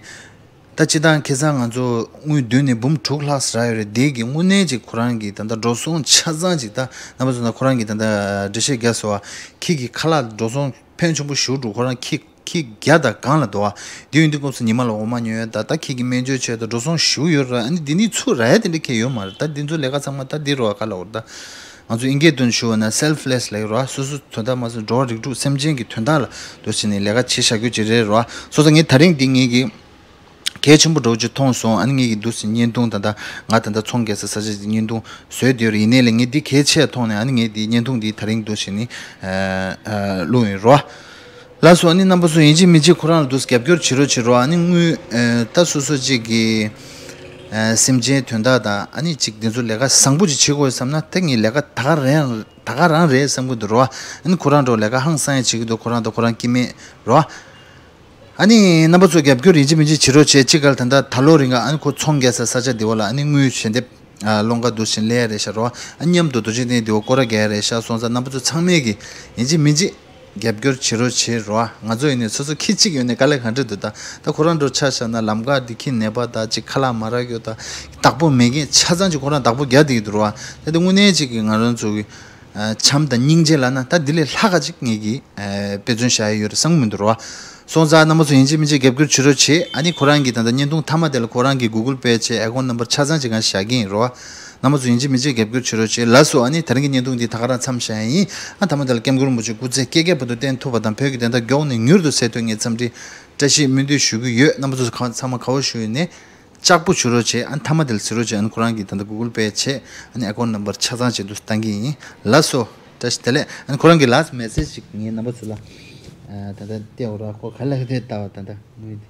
ད་སྤྱིར་བཏང་ཁ་སང་ང་ཚོ་དངུལ་བདུན་ནས་འབུམ་དྲུག་ལྷག་རག་ཡོད་རེད། དེ་གི་དངོས་གནས་ཅིག་ཁོ་རང་གི་ད་ལྟ་འགྲོ་སོང་ཆ་ཚང་ཅིག་ད་རྣམ་པ་ཚོ་ན་ཁོ་རང་གི་ད་ལྟ་འགྲེལ་བཤད་རྒྱག་སོ་བ། ཁྱི་གི་ཁ་ལག་འགྲོ་སོང་ཕོན་ཆེན་པོ་ཞུ་འགྲོ་ཁོ་རང་ཁྱི་ཁྱི་བརྒྱ་དང་གང་ལ་འདུག་བ། དེ་ཡིན་དུས་སྐབས་སུ་ཉི་མ་ལ་འོ་མ་ཉོ་ཡ་ད་ད་ཁྱི་གི་སྨན་བཅོས་བྱས་ད་འགྲོ་སོང་ཞུ་ཡོད་ར། ཨ་ནི་འདི་ནི་ཚུར་རག་ཡ་དེ་འདྲ་ཁྱེད་ཡོད་མ་རེད། ད་འདི་ཚོ་ལས་ཀ་ཚང་མ་ད་འདི་རོ་བ་ག་ལ་འོར་ད། ང་ཚོ་ཨིན་སྐད་དུ་ཞུ་བ་ན་selfless ལབ་ཀྱི་རེད་བ། སོ་སོ་དོན་དག་མ་ཟད་འགྲོ་བ་རིགས་དྲུག་སེམས་ཅན་གྱི་དོན་དག་ལ་འདུག་སེ་ནས་ལས་ཀ་བྱེད་བཞག་རྒྱུ་ཅིག་རེད་རེད་བ། སོང་ཙང་ངས་ད་རིང་འདི་ངེད་ཀྱི་གལ་ཆེན་པོ་འདྲ་བོ་ཅིག་མཐོང་སོང་། ཨ་ནི་ངེད་ཀྱིས་འདུག་སེ་བརྙན་ཐུང་ད་ལྟ་ང་ད་ལྟ་ཚོང་རྒྱག་ས་ས་ཆ་ཅིག་བརྙན་ཐུང་བཟོས་བསྡད་ཡོད་རེད། ཡིན་ནའི་ལས་ངས་འདི་གལ་ཆེ་མཐོང་ནས་ཨ་ནི་ངས་འདི་བརྙན་ཐུང་འདི་ད་རིང་འདུག་སེ་ནི་ཨ་ཨ་བླུགས་ཡིན་རོ། ལགས་སོ། ཨ་ནི་རྣམ་པ་ཚོ་ཡིན་གཅིག་མིན་གཅིག་ཁོ་རང་ལ་འདུག་སེ་རྒྱབ་སྐྱོར་བྱེད་རོགས་བྱེད་རོགས། ཨ་ནི་དངུལ་ཨ་ད་སོ་སོ་གཅིག་གི་ཨ་སེམས་ཅན་དོན་དག་དང་ཨ་ནི་གཅིག་འདི་ཚོ་ལས་ཀ་བཟང་པོ་ཅིག་བྱེད་དགོས་བསམ་ན་ད་ངས་ལས་ཀ་ད་ག་རང་ད་ག་རང་རེད་བསམ་གི་འདུག་རོ། ཨ་ནི་ཁོ་རང་འགྲོ་ལས་ཀ་ཧང་སང་ཡ་བྱེད་ཀྱི་འདུག་ཁོ་རང་དང་ཁོ་རང་སྐྱེ་དམན་རོ། ཨ་ནི་རྣམ་པ་ཚོ་རྒྱབ་སྐྱོར་ཡིན་གཅིག་མིན་གཅིག་བྱེད་རོགས་བྱེད། གཅིག་ག་ལ་ད་ལྟ་ད་ལོ་རིང་ག་ཨ་ནི་ཁོ་ཚོང་རྒྱག་ས་ས་ཆ་འདི་བ་ལ་ཨ་ནི་དངུལ་ཞལ་འདེབས་ཨ་སློང་ག་འདུག་སེ་སླེབས་ཡ་རེད་ཤག་རོ། ཨ་མཉམ་དུ་རྡོ་རྗེ་གདན་འདི་བ་སྐོར་ར་རྒྱག་ཡ་རེད་ཤག་སོང་ཙང་རྣམ་པ་ཚོ་ཚང་མས་ཀྱི་ཡིན་གཅིག་མིན་གཅིག་རྒྱབ་སྐྱོར་བྱེད་རོགས་བྱེད་རོ། ང་ཚོ་ཡིན་ནའི་སོ་སོ་ཁྱི་གཅིག་ཡོད་ནའི་དཀའ་ལས་ག་འདྲ་འདུག་ད་ད་ཁོ་རང་འགྲོ་ཆ་བཞག་ན་ལམ་ཁ་འདི་ཁྱི་ནད་པ་ད་ཅིག་ཁ་ལག་མ་རག་ཡོད་ད་བདག་པོ་མེད་མཁན་ཆ་ཚང་ཅིག་ཁོ་རང་བདག་པོ་རྒྱག་བསྡད་ཀྱི་འདུག་རོ། ད་དེ་དངོས་གནས་ཅིག་གི་ང་རང་ཚོ་གི་ཨ་བྱམས་དང་སྙིང་རྗེ་ལབ་ན་ད་འདི་ལས་ལྷག་ག་ཅིག་ངེད་ཀྱིས་ཨ་དཔེ་མཚོན་བཞག་ཡ་ཡོད་རེད་བསམ་གི་མི་འདུག་རོ། སོང་ཙང་རྣམ་པ་ཚོ་ཡིན་གཅིག་མིན་གཅིག་རྒྱབ་སྐྱོར་བྱེད་རོགས་བྱེད། ཨ་ནི་ཁོ་རང་གི་ད་ལྟ་བརྙན་ཐུང་མཐའ་མ་དེ་ལ་ཁོ་རང་གི་Google Pay བྱས་account number ཆ་ཚང་ཅིག་ང་བཞག་གི་ཡིན་རོ། རྣམ་པ་ཚོ་ཡིན་གཅིག་མིན་གཅིག་རྒྱབ་སྐྱོར་བྱེད་རོགས་བྱེད། ལགས་སོ། ཨ་ནི་དེ་རིང་གི་བརྙན་ཐུང་འདི་ད་ག་རང་མཚམས་བཞག་ཡ་ཡིན། ཨ་མཐའ་མ་དེ་ལ་ཀེམ་གུ་རིན་པོ་ཆེ་སྐུ་ཚེ་བསྐལ་བརྒྱའི་བར་དུ་བརྟན་ཐུབ་པ་དང་བོད་ཀྱི་བདེན་མཐའ་མགྱོགས་ནས་མྱུར་དུ་གསལ་ཐུབ་ངས་འཚམས་འདྲི་བཀྲ་ཤིས་སྨོན་འདུན་ཞུ་གི་ཡོད། རྣམ་པ་ཚོ་གང་ཚང་མ་དགའ་བོ་ཞུ་ཡོད་ནས། ལྕགས་པོ་བྱེད་རོགས་བྱེད། ཨ་ནི་མཐའ་མ་དེ་ལ་བྱེད་རོགས་བྱེད། ཨ་ནི་ཁོ་རང་གི་ད་ལྟ་Google Pay བྱས། ཨ་ནི་account number ཆ་ཚང་བྱེད་དུ་བཏང་གི་ཡིན། ལགས་སོ། བཀྲ་ཤིས་བདེ་ལེགས། ཨ་ནི་ཁོ་རང་གི་last message ཞིག་ངས་རྣམ་པ་ཚོ་ལ་ཨ་ད་ལྟ་བལྟས་འོ་ར་ཁོ་ག་ལ་ག་དེ་ལྟ་བ་ད་ལྟ་དངུལ་དེ།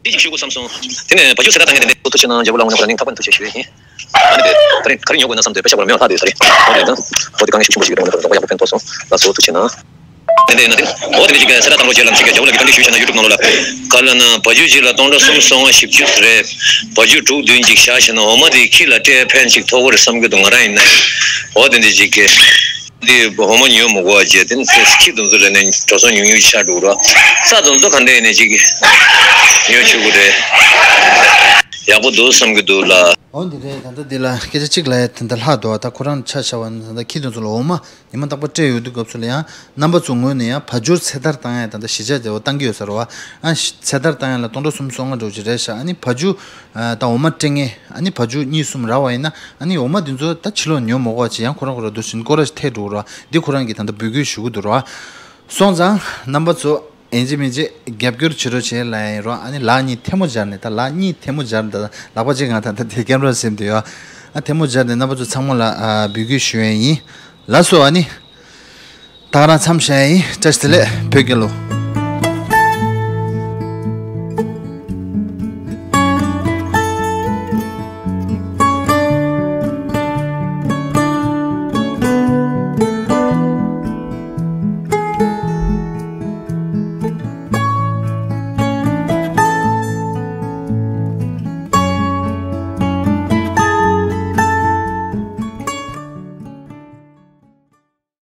འདི་ཅིག་ཞུ་དགོས་བསམ་སོང་། དེ་ནས་བ་ཕྱུགས་ཚེ་ཐར་བཏང་མཁན་དེ་འདྲ་ཐུགས་རྗེ་གནང་། རྒྱལ་པོ་ལ་དངོས་གནས་ཁོ་རང་སྙིང་ཐག་པ་ནས་ཐུགས་རྗེ་ཆེ་ཞུ་ཡས་ཡིན། ཨ་ནི་དེ་ད་རིང་ག་རེ་ཉོ་དགོས་ན་བསམ་དུས་པེ་ཤག་པར་མེད་པ་ལྷག་དེ་ད་རེད། འོ་དེ་ད་འོ་དེ་གང་ཞིག་ཆུང་པོ་ཞིག་ཡོད་དེ་མ་ནོར་དང་ཡག་པོ་ཕན་ཐོགས་སོང་། ལགས་སོ། ཐུགས་རྗེ་གནང་། དེ་འདྲ་ན་དེ་འོ་དེ་འདྲ་ཅིག་ཚེ་ཐར་བཏང་རོགས་བྱེད་ལབ་ཅིག་རྒྱལ་པོ་ལ་གི་བཀའ་འདྲི་ཞུས་བྱས་ན་YouTube་ནང་ལོགས་ལ་ག་ལ་ན་བ་ཕྱུགས་གཅིག་ལ་སྟོང་ཕྲག་གསུམ་སོ་ལྔ་བཞི་བཅུ་རེད། བ་ཕྱུགས་དྲུག་བདུན་གཅིག་བཞག་བྱས་ན་འོ་མ་དེ་ཁྱི་ལ་སྤྲད་ཕན་ཅིག་ཐོགས་པ་རེད་བསམ་གྱི་འདུག་ང་རང་ཡིན་ན། འོ་དེ་འདྲ་ཅིག་གི་འདི་འོ་མ་ཉོ་མི་དགོས་པ་བྱས། དེ་ནི་ཁྱི་དེ་ཚོ་ལ་ནི་འགྲོ་སོང་ཉུང་ཉུང་ཆགས་འགྲོ་གི་རེད། ས་དེ་ཚོ་ག་འདྲ་ཡིན་ནའི་ཅིག་ཉོ་ཆོག་གི་རེད། ཡག་པོ་འདུག་བསམ་གྱི་འདུག་ལ། འོ་འདི་རེད། ད་ལྟ་འདི་ལ་སྐད་ཆ་གཅིག་ལ་ཡ་དེ་འདྲ་ལྷག་འདུག་ད་ཁོ་རང་ཆ་བཞག་པ་ན་ད་ལྟ་ཁྱི་དེ་ཚོ་ལ་འོ་མ་ཉི་མ་རྟག་པར་སྤྲད་ཡོད་དུས་སྐབས་སུ་ལ་ཡང་རྣམ་པ་ཚོ་ངོས་ནས་ཡང་བ་ཕྱུགས་ཚེ་ཐར་བཏང་ཡ་ད་ལྟ་གཞིས་ཆགས་དེ་བ་བཏང་གི་ཡོད་ས་རེད་བ། ཨ་ཚེ་ཐར་བཏང་ཡ་ལ་སྟོང་ཕྲག་གསུམ་སོ་ལྔ་འདྲ་བོ་ཅིག་རེད་ཤག་ཨ་ནི་བ་ཕྱུགས་ད་འོ་མ་སྤྲད་མཁན་ཨ་ནི་བ་ཕྱུགས་གཉིས་གསུམ་རག་པ་ཡིན་ན་ཨ་ནི་འོ་མ་དེ་ཚོ་ད་ཕྱི་ལོགས་ཉོ་མ་དགོས་པ་བྱས་ཡང་ཁོ་རང་ཁོ་རང་འདུག་སེ་སྐོར་ར་ཐད་འགྲོ་གི་རེད་བ། འདི་ཁོ་རང་གིས་ད་ལྟ་འབོད་སྐུལ་ཞུ་གི་འདུག་རེད་བ། སོང་ཙང་རྣམ་པ་ཚོ་ཡིན་གཅིག་མིན་གཅིག་རྒྱབ་སྐྱོར་བྱེད་རོགས་བྱེད་ལབ་ཡིན་རོགས། ཨ་ནི་ལག་གཉིས་ཐལ་མོ་སྦྱར་ནས་ད་ལག་གཉིས་ཐལ་མོ་སྦྱར་ནས་ད་ལག་པ་གཅིག་ང་ད་ལྟ་དེ་ཀེམ་ར་ཟིན་དུ་ཡོད། ཨ་ཐལ་མོ་སྦྱར་ནས་རྣམ་པ་ཚོ་ཚང་མ་ལ་ཨ་འབོད་སྐུལ་ཞུ་ཡ་ཡིན། ལགས་སོ། ཨ་ནི་ད་ག་རང་མཚམས་བཞག་ཡ་ཡིན། བཀྲ་ཤིས་བདེ་ལེགས། བོད་རྒྱལ་ལོ།